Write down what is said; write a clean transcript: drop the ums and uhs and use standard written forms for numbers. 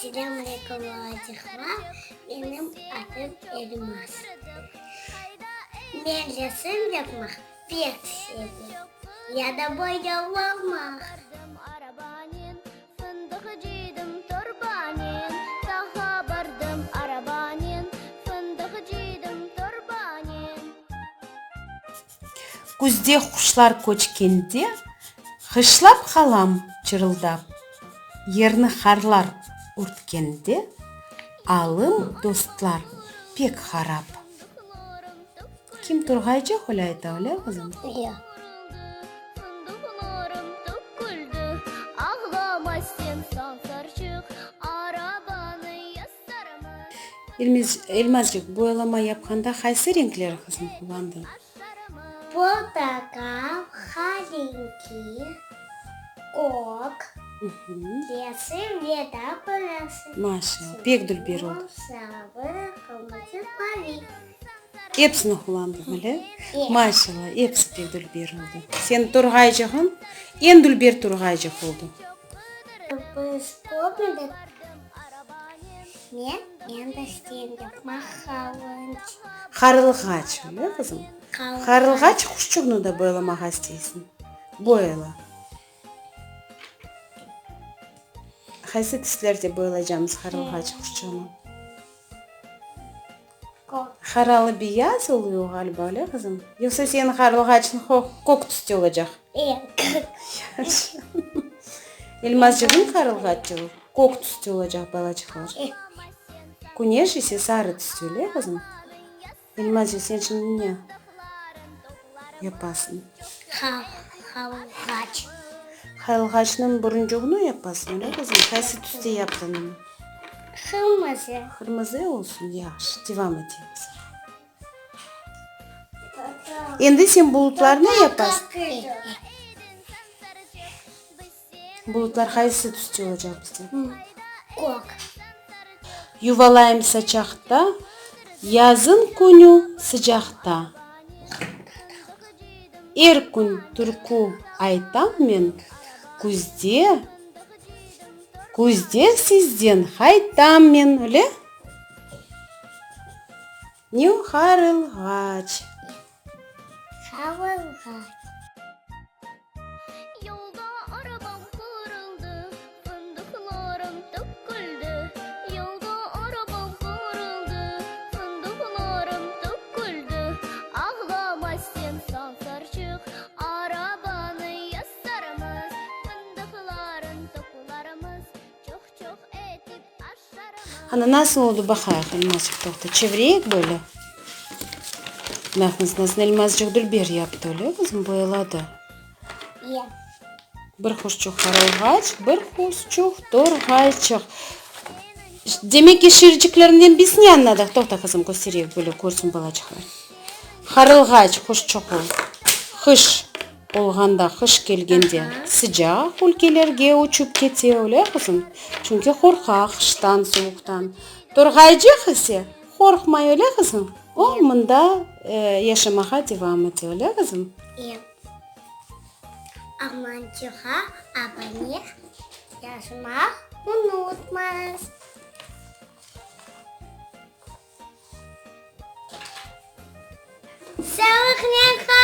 Selâm aleyküm, balacıqlar! Menim adım Elmaz. Men resim yapmaq pek sevem. Ya da boyalamaq. Küzde quşlar köçkende, Hışlap qalam çırıldap. Yerni qarlar örtkende, Alım, dostlar, pek harap. Kim turğaycıq öyle ayta, öyle, qızım? Yoq. Elmazcıq, boyalama yapqanda qaysı renkler, qızım, qullandıñ? Portaqal, harenki, kök, yeşil ve daa birisi. Maşallah, pek dülber oldı. Sarı, qırmızı, mavi. Episini qullandıñ, öyle? Maşallah, episi pek dülber oldı. Seniñ turğaycığıñ eñ dülber turğaycıq oldı. Biz körmedik. Men endi isteyim yapmaq halınç. Qarılğaç, öyle qızım? Qarılğaç quşçuğını da boyalamağa isteysiñ. Boyala. Qaysı tüslerde boyalaycamız qarılğaç quşçuğını? Qaralı beyaz oluyor ğaliba, öyle qızım? Yoqsa seniñ qarılğaçıñ kök tüste olacaq? Kök. Yahşı. Elmazcığıñ qarılğaçığı kök tüste olacaq, balaçıqlar. Küneş ise sarı tüste, öyle qızım? Elmazcıq, sen şimdi ne yapasıñ? Qarılğaç. Qarılğaçnıñ buruncuğını yapasıñ, öyle qızım? Qaysı tüste yaptıñ onı? Qırmızı. Qırmızı olsun, yahşı. Devam etemiz. Endi sen bulutlarnı yapasıñ. Bulutlar qaysı tüste olacaq bizde? Kök. Yuvalayım saçaqta, yazın künü sıcaqta. Er kün türkü aytam men, küzde, küzde sizden qaytam men, öyle? Ne o qarılğaç? Qarılğaç. Qana, nasıl oldı, baqayıq, Elmazçıq, toqta, çevireyik böyle. Baqıñız, nasıl Elmazçıq dülber yaptı, öyle, qızım, boyaladı. Bir quşçuq qarılğaç, bir quşçuq torğayçıq. Demek ki, şiirciklerinden biz ne añladıq? Toqta, qızım, köstereyik, böyle körsün balaçıqlar. Qarılğaç quşçuğı qış olğanda, qış kelgende sıcaq ülkelerge uçıp kete, öyle, qızım? Çünki qorqa qıştan, suvuqtan. Torğaycıq ise qorqmay, öyle, qızım? O, mında yaşamağa devam ete, öyle, qızım? Armançığa abone yazmaq unutmañız. Sağlıqnen qalıñ!